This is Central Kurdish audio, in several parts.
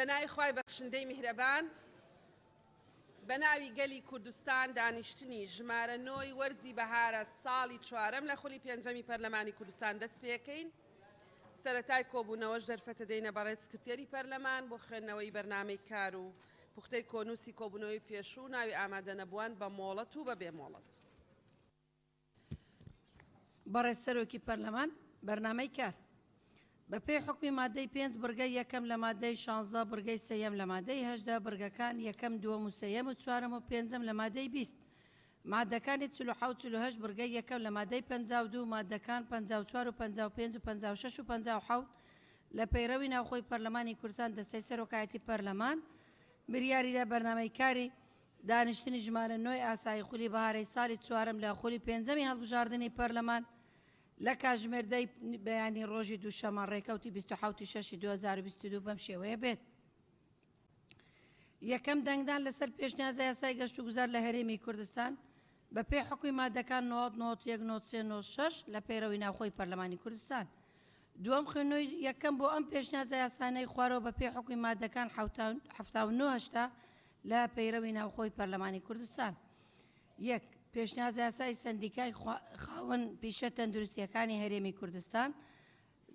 بە ناوی خوای بەخشندەی میهرەبان، بە ناوی گەلی کوردستان دانیشتنی ژمارە نۆی وەرزی بەهارە ساڵی چوارەم لە خولی پێنجەمی پەرلەمانی کوردستان دەست پێکەین. سەرەتای کۆبوونەوەش دەرفەتە دەینە بەڕێز سکرتێری پەرلەمان بۆ خوێندنەوەی بەرنامەی کار و پوختەی کۆنووسی کۆبوونەوەی پێشوو و ناوی ئامادەنەبووان بە مۆڵەت و بە بێ مۆڵەت. بەڕێز سەرۆکی پەرلەمان، بەرنامەی کار. بە پێی حوکمی ماددەی پێنج بڕگەی یەکەم لە ماددەی شانزە بڕگەی سێیەم لە ماددەی 18 بڕگەکان یەکەم دووەم و سێیەم و چوارەم و پێنجەم لە ماددەی 20 ماددەکانی 47 48 بڕگەی یەکەم لە ماددەی 52 ماددەکان 54 و 55 و 56 و 57 لە پەیڕەوی ناوخۆی پەرلەمانی کوردستان دەستەی سەرۆکایەتی پەرلەمان بریاریدا بەرنامەی کاری دانیشتنی ژمارە نۆی ئاسایی خولی بەهارەی ساڵی چوارەم لە خولی پێنجەمی هەڵبژاردنی پەرلەمان لە کاتژمێر دەی بەیانی ڕۆژی دووشەممە ڕێکەوتی 27 ی شەشی 2022 بەم شێوەیە بێت. یەکەم دەنگدان لەسەر پێشنیازە یاسای گەشتوگوزار لە هەرێمی کوردستان بە پێی حوکمی مادەکان 90، 91، 93، 96 لە پەیڕەوی ناوخۆی پەرلەمانی کوردستان. دووەم خوێندنەوەی یەکەم بۆ ئەم پێشنیازە یاسانەی خوارەوە بە پێی حوکمی مادەکان 79، 80 لە پەیڕەوی ناوخۆی پەرلەمانی کوردستان. یەک، پێشنیازیاسای سەندیکای خاوەن پیشە تەندروستییەکانی هەرێمی کوردستان.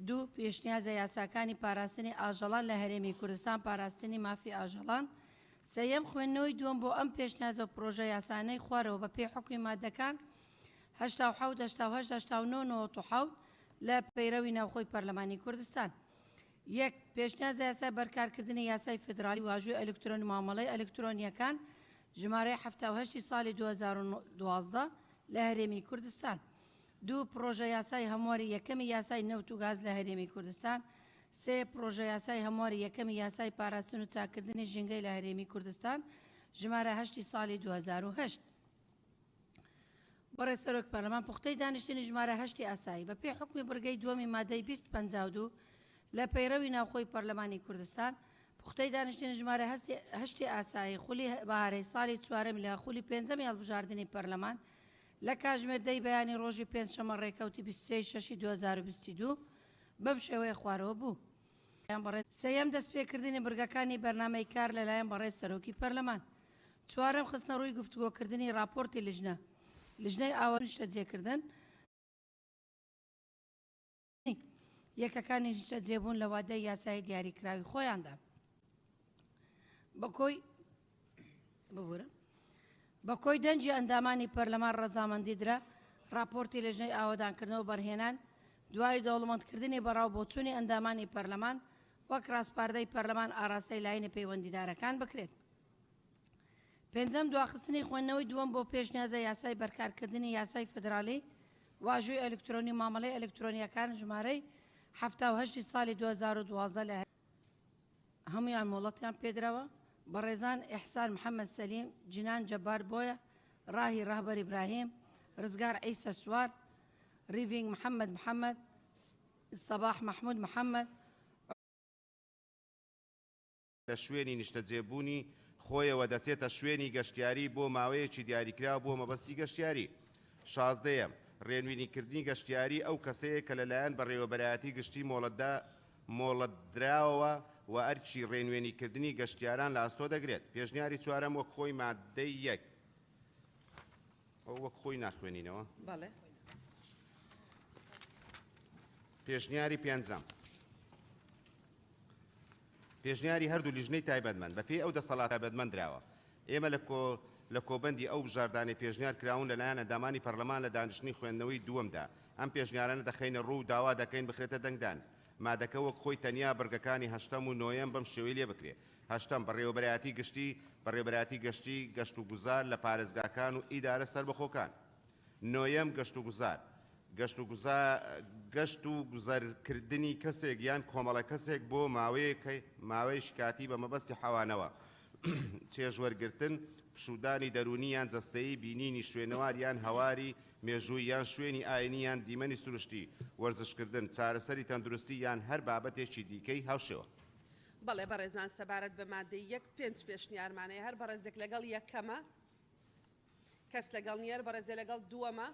دوو، پێشنیازە یاساکانی پاراستنی ئاژەڵان لە هەرێمی کوردستان پاراستنی مافی ئاژەڵان. سێیەم، خوێندنەوەی دووەم بۆ ئەم پێشنیازە و پڕۆژە یاسانەی خوارەوە بە پێی حوکمی ماددەکان 87، 88، 89، 97 لە پەیرەوی ناوخۆی پەرلەمانی کوردستان. یەک، پێشنیازە یاسای بەرکارکردنی یاسای فیدراڵی واژۆی ئەلکترۆنی مامەڵەی ئەلکترۆنییەکان ژمارەی 78 ی ساڵی 2012 لە هەرێمی کوردستان. دوو، پڕۆژە یاسای هەمواری یەکەمی یاسای نەوت و گاز لە هەرێمی کوردستان. سێ، پڕۆژە یاسای هەمواری یەکەمی یاسای پاراستن و چاککردنی ژینگەی لە هەرێمی کوردستان ژمارە هەشتی ساڵی 2008. بەڕێز سەرۆک پەرلەمان پوختەی دانیشتنی ژمارە هەشتی ئاسایی بە پێی حوکمی بڕگەی دووەمی مادەی 20 52 لە پەیڕەوی ناوخۆی پەرلەمانی کوردستان پوختەی دانیشتنی ژمارە هەشتی ئاسایی خولی بەهارەی ساڵی چوارەمی لە خولی پێنجەمی هەڵبژاردنی پەرلەمان لە کاژمێر دەی بەیانی ڕۆژی پێنجشەممە ڕێکەوتی 23 شەشی 2022 بەم شێوەیە خوارەوە بوو. سێیەم دەستپێکردنی بڕگەکانی بەرنامەی کار لەلایەن بەڕێز سەرۆکی پەرلەمان. چوارەم خستنەڕووی گفتوگۆکردنی ڕاپۆرتی لیژنە لیژنەی ئاوە نیشتەجێکردن. یەکەکانی نیشتەجێبوون لە وادەی یاسایی دیاریکراوی خۆیاندا. بە کۆی ببورن بە کۆی دەنگی ئەندامانی پەرلەمان ڕەزامەندی درا ڕاپۆرتی لێژنەی ئاوەدانکردنەوە بەرهێنان دوای دەوڵەمەندکردنی بە ڕاو بۆچوونی ئەندامانی پەرلەمان وەک ڕاسپاردەی پەرلەمان ئاراستەی لایەنە پەیوەندیدارەکان بکرێت. پێنجەم، دواخستنی خوێندنەوەی دووەم بۆ پێشنیازە یاسای بەرکارکردنی یاسای فیدراڵی واژۆی ئەلکترۆنی و مامەڵەی ئەلکترۆنییەکان ژمارەی 78 ی ساڵی 2012 لە هەموویان مۆڵەتیان پێدراوە، بەڕێزان ئیحسان محەمەد سەلیم، جنان جەبار بۆیە، ڕاهی ڕەهبەر ئیبراهیم، ڕزگار عیسە سوار، ڕیڤینگ محەمەد محەمەد، سەباح مەحمود محەمەد، لە شوێنی نیشتەجێبوونی خۆیەوە دەچێتە شوێنی گەشتیاری بۆ ماوەیەکی دیاریکراو بۆ مەبەستی گەشتیاری. شازدەیەم، ڕێنوینیکردنی گەشتیاری ئەو کەسەیە کە لەلایەن بەڕێوەبەرایەتی گشتی مۆڵەتدراوەوە و ئەرکی ڕێنوێنیکردنی گەشتیاران لە ئەستۆ دەگرێت. پێشنیاری چوارەم وەک خۆی ماددەی یەک. ئەو وەک خۆی ناخوێنینەوە. بەڵێ. پێشنیاری پێنجەم. پێشنیاری هەردوو لیژنەی تایبەتمەند بە پێی ئەو دەسەڵاتە تایبەتمەند دراوە. ئێمە لە کۆ لە کۆبەندی ئەو بژاردانەی پێشنیار کراون لە لایەن ئەندامانی پەرلەمان لە دانیشتنی خوێندنەوەی دووەمدا ئەم پێشنیارانە دەخەینە ڕوو و داوا دەکەین بخرێتە دەنگدان. مادەکە وەک خۆی تەنیا بڕگەکانی هەشتەم و نۆیەم بەم شێوەی لێ بکرێ. هەشتەم، بەڕێوەبەرایەتی گشتی، بەڕێوەبەرایەتی گەشتی، گەشتوگوزار لە پارێزگاکان و ئیدارە سەربەخۆکان. نۆیەم، گەشتوگوزار، گەشتوگوزا گەشت و گوزەرکردنی کەسێک یان کۆمەڵە کەسێک بۆ ماوەیەک ماوەیەکی کاتی بە مەبەستی حەوانەوە، چێژوەرگرتن، پشوودانی دەروونی یان جەستەیی، بینینی شوێنەوار یان هەواری مێژوویی یان شوێنی ئاینی یان دیمەنی سروشتی، وەرزشکردن، چارەسەری تەندروستی یان هەر بابەتێکی دیکەی هاوشێوە. بەڵێ بەڕێزان سەبارەت بە مادەی یەک پێنج پێشنیارمان هەیە هەر بەڕێزێک لەگەڵ یەکەمە کەس لەگەڵ نییە هەر بەڕێزێ لەگەڵ دووەمە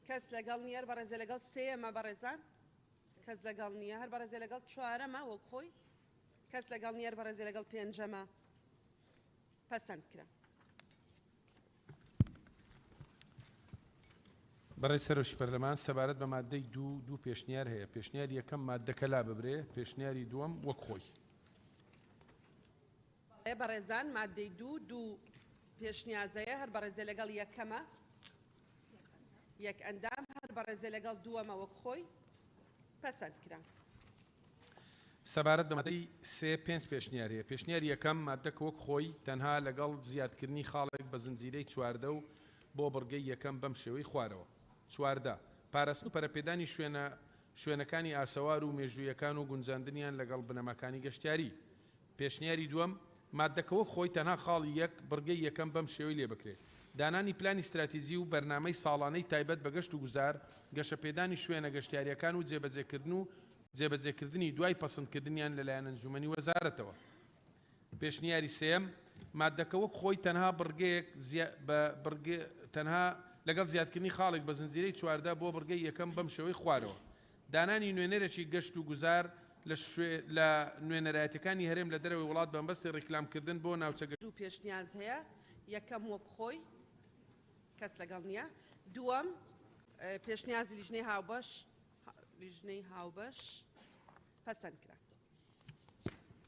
کەس لەگەڵ نییە هەر بەڕێزێ لەگەڵ سێیەمە بەڕێزان کەس لەگەڵ نییە هەر بەڕێزێ لەگەڵ چوارەمە وەک خۆی. کەس لەگەڵ نییە هەر بەڕێزێ لەگەڵ پێنجەمە پەسەند کرا. بەڕێز سەرۆکی پەرلەمان، سەبارەت بە ماددەی دوو، دوو پێشنیار هەیە، پێشنیاری یەکەم ماددەکە لاببرێ، پێشنیاری دووەم وەک خۆی. بەڵێ بەڕێزان ماددەی دوو، دوو پێشنیازەیە، هەر بەڕێزێ لەگەڵ یەکەمە یەک ئەندام، هەر بەڕێزێ لەگەڵ دووەمە وەک خۆی پەسەند کرا. سەبارەت بە مادەی سێ پێنج پێشنیار هەیە. پێشنیاری یەکەم، ماددەکە وەک خۆی، تەنها لەگەڵ زیادکردنی خاڵێک بە زنجیرەی 14 و بۆ بڕگەی یەکەم بەم شێوەی خوارەوە. 14. پاراستن و پەرەپێدانی شوێنە شوێنەکانی ئاسەوار و مێژوویەکان و گونجاندنیان لەگەڵ بنەماکانی گەشتیاری. پێشنیاری دووەم، ماددەکە وەک خۆی تەنها خاڵی یەک، بڕگەی یەکەم بەم شێوەی لێ بکرێ، دانانی پلانی ستراتیجی و بەرنامەی ساڵانەی تایبەت بە گەشت و گوزار، گەشەپێدانی شوێنە گەشتیارییەکان و جێبەجێکردن و جێبەجێکردنی دوای پەسندکردنیان لەلایەن ئەنجوومەنی وەزارەتەوە. پێشنیاری سێیەم، ماددەکە وەک خۆی تەنها بڕگەیەک زیا بە بڕگە تەنها لەگەڵ زیادکردنی خاڵێک بە زنجیرەی 14 بۆ بڕگەی یەکەم بەم شێوەی خوارەوە، دانانی نوێنەرێکی گەشت و گوزار لە شوێ لە نوێنەرایەتیەکانی هەرێم لە دەرەوەی وڵات بەمەبەستی ڕیکلام کردن بۆ ناوچە دوو پێشنیاز هەیە، یەکەم وەک خۆی، کەس لەگەڵ نییە، دووەم پێشنیازی لیژنەی هاوبەش لیژنەی هاوبەش پەسەند کرا.